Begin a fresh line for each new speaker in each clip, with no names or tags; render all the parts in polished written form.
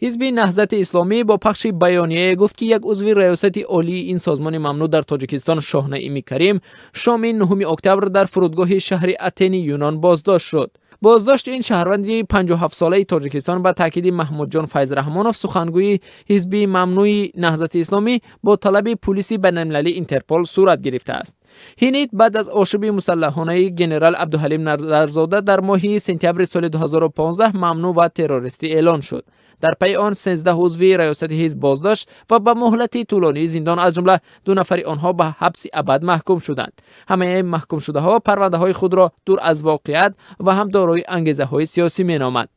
Ҳизби Наҳзати Исломӣ бо пахши баёнияе гуфт, ки як узви раёсати олии ин созмони мамнӯъ дар Тоҷикистон, Шоҳнаими Карим, шоми 9 октябр дар фурудгоҳи шаҳри Атени Юнон боздошт шуд. Боздошти ин шаҳрванди 57-солаи Тоҷикистон ба таъкиди Маҳмудҷон Файзраҳмонов, сухангӯи ҳизби мамнӯи Наҳзати Исломӣ, бо талаби пулиси байналмилалӣ Интерпол сурат гирифтааст. Ҳинит баъд аз ошӯби мусаллаҳонаи генерал Абдуҳалим Назарзода дар моҳи сентябри соли 2015 мамнӯъ ва террористӣ эълон шуд. Дар пайи он 13 узви раёсати ҳизб боздошт ва ба муҳлати тӯлонии зиндон, аз ҷумла 2 нафари онҳо ба ҳабси абад маҳкум шуданд. Ҳамаи маҳкумшудаҳо парвандаҳои худро дур аз воқеият ва ҳам дорои ангезаҳои сиёсӣ меноманд.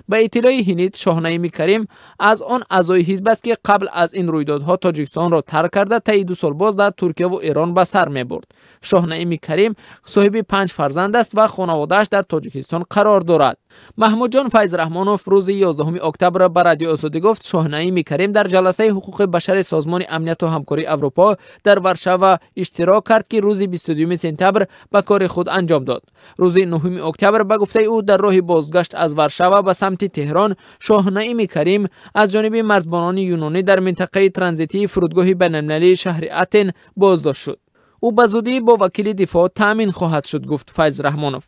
Ба иттилои Ҳинит, Шоҳнаими Карим аз он аъзои ҳизб аст, ки қабл аз ин рӯйдодҳо Тоҷикистонро тарк карда, таи 2 сол боз дар Туркия ва Эрон ба сар мебурд. Шоҳнаими Карим соҳиби 5 фарзанд аст ва хонаводааш дар Тоҷикистон қарор дорад. Маҳмудҷон Файзраҳмонов рӯзи 11 октябр ба Радиои Озодӣ гуфт, Шоҳнаими Карим дар ҷаласаи ҳуқуқи башари Созмони Амнияту Ҳамкории Аврупо дар Варшава иштирок кард, ки рӯзи 22 сентябр ба кори худ анҷом дод. Рӯзи 9 октябр, ба гуфтаи ӯ, дар роҳи бозгашт аз Варшава ба самти Теҳрон, Шоҳнаими Карим аз ҷониби марзбонони юнонӣ дар минтақаи транзитии фурудгоҳи байналмилалии шаҳри Атен боздошт шуд. Ӯ ба зудӣ бо вакили дифоъ таъмин хоҳад шуд, гуфт Файзраҳмонов.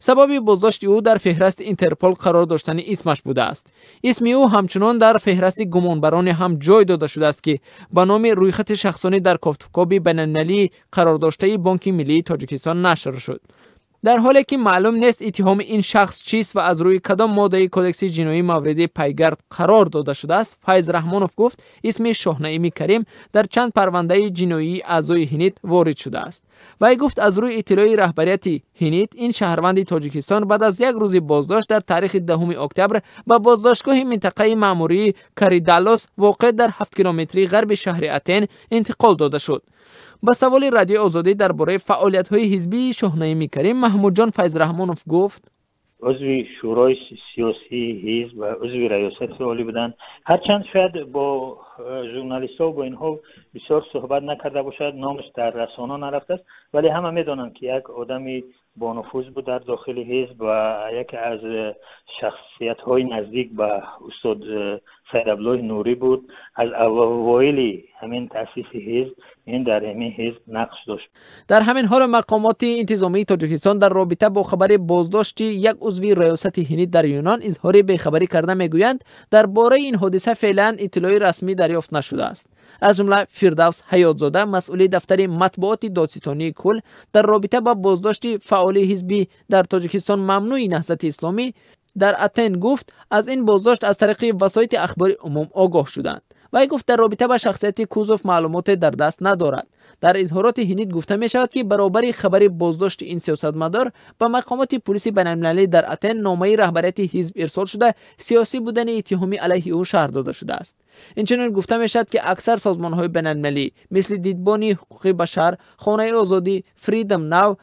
Сабаби боздошти ӯ дар феҳрасти Интерпол қарор доштани исмаш будааст. Исми ӯ ҳамчунон дар феҳрасти гумонбароне ҳам ҷой дода шудааст, ки ба номи рӯйхати шахсонӣ дар кофтукоби байналмилалӣ қарор доштаи Бонки Миллии Тоҷикистон нашр шуд. Дар ҳоле ки маълум нест иттиҳоми ин шахс чист ва аз рӯи кадом моддаи кодекси ҷиноӣ мавриди пайгард қарор дода шудааст, Файзраҳмонов гуфт, исми Шоҳнаими Карим дар чанд парвандаи ҷиноии аъзои Ҳинит ворид шудааст. Вай гуфт, аз рӯи иттилои раҳбарияти Ҳинит, ин шаҳрванди Тоҷикистон баъд аз як рӯзи боздошт дар таърихи 10 октябр ба боздоштгоҳи минтақаи маъмурии Каридаллос, воқеъ дар 7 километрии ғарби шаҳри Атен, интиқол дода шуд. Ба саволи Радиои Озодӣ дар бораи фаъолиятҳои ҳизбии Шоҳнаими Карим, Маҳмудҷон Файзраҳмонов гуфт:
узви шӯрои сиёсии ҳизб ва узви раёсати олӣ буданд. Ҳарчанд шояд бо журналистҳо, бо инҳо бисёр суҳбат накарда бошад, номаш дар расона нарафтааст, вале ҳама медонанд, ки як одами бонуфуз буд дар дохили ҳизб ва яке аз шахсиятҳои наздик ба устод Саид Абдуллоҳи Нурӣ буд. Аз аввоили ҳамин таъсиси ҳизб ин дар ҳамин ҳизб нақш дошт.
Дар ҳамин ҳол мақомоти интизомии Тоҷикистон дар робита бо хабари боздошти як узви раёсати Ҳинит дар Юнон изҳори бехабарӣ карда мегӯянд, дар бораи ин ҳодиса феълан иттилои расмӣ дарёфт нашудааст. Аз ҷумла Фирдавс Ҳаётзода, масъули дафтари матбуоти додситонии кул, дар робита ба боздошти фаъоли ҳизбӣ дар Тоҷикистон мамнӯи Наҳзати Исломӣ дар Атен гуфт, аз ин боздошт аз тариқи васоити ахбори умум огоҳ шуданд. Вай гуфт, дар робита ба шахсияти Кузов маълумоте дар даст надорад. Дар изҳороти Ҳинит гуфта мешавад, ки баробари хабари боздошти ин сиёсатмадор ба мақомоти пулиси байналмилалӣ дар Атен номаи раҳбарияти ҳизб ирсол шуда, сиёсӣ будани иттиҳомӣ алайҳи ӯ шарҳ дода шудааст. Инчунин гуфта мешавад, ки аксар созмонҳои байналмилалӣ мисли Дидбони ҳуқуқи башар, Хонаи озодӣ, Freedom Now,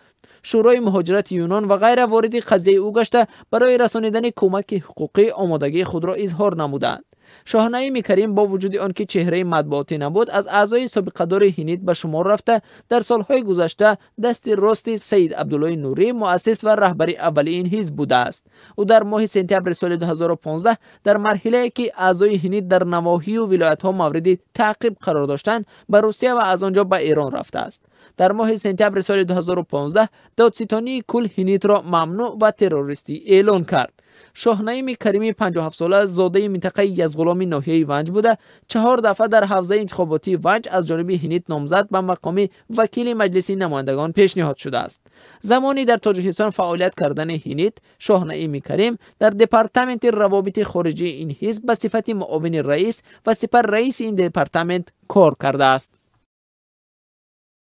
Шӯрои муҳоҷирати Юнон ва ғайра вориди қазияи ӯ гашта, барои расонидани кӯмаки ҳуқуқӣ омодагии худро изҳор намуданд. Шоҳнаими Карим бо вуҷуди он ки чеҳраи матбуотӣ набуд, аз аъзои собиқадори Ҳинит ба шумор рафта, дар солҳои гузашта дасти рости Саид Абдуллоҳи Нурӣ, муассис ва раҳбари аввали ин ҳизб будааст. Ӯ дар моҳи сентябри соли 2015 дар марҳилае ки аъзои Ҳинит дар навоҳию вилоятҳо мавриди таъқиб қарор доштанд, ба Русия ва аз он ҷо ба Эрон рафтааст. Дар моҳи сентябри соли 2015 додситонии кул Ҳинитро мамнӯъ ва террористӣ эълон кард. Шоҳнаими Карими 57-сола зодаи минтақаи Язғуломи ноҳияи Ванҷ буда, 4 дафъа дар ҳавзаи интихоботии Ванҷ аз ҷониби Ҳинит номзад ба мақоми вакили Маҷлиси намояндагон пешниҳод шудааст. Замони дар Тоҷикистон фаъолият кардани Ҳинит, Шоҳнаими Карим дар департаменти равобити хориҷии ин ҳизб ба сифати муовини раис ва сипар раиси ин департамент кор кардааст.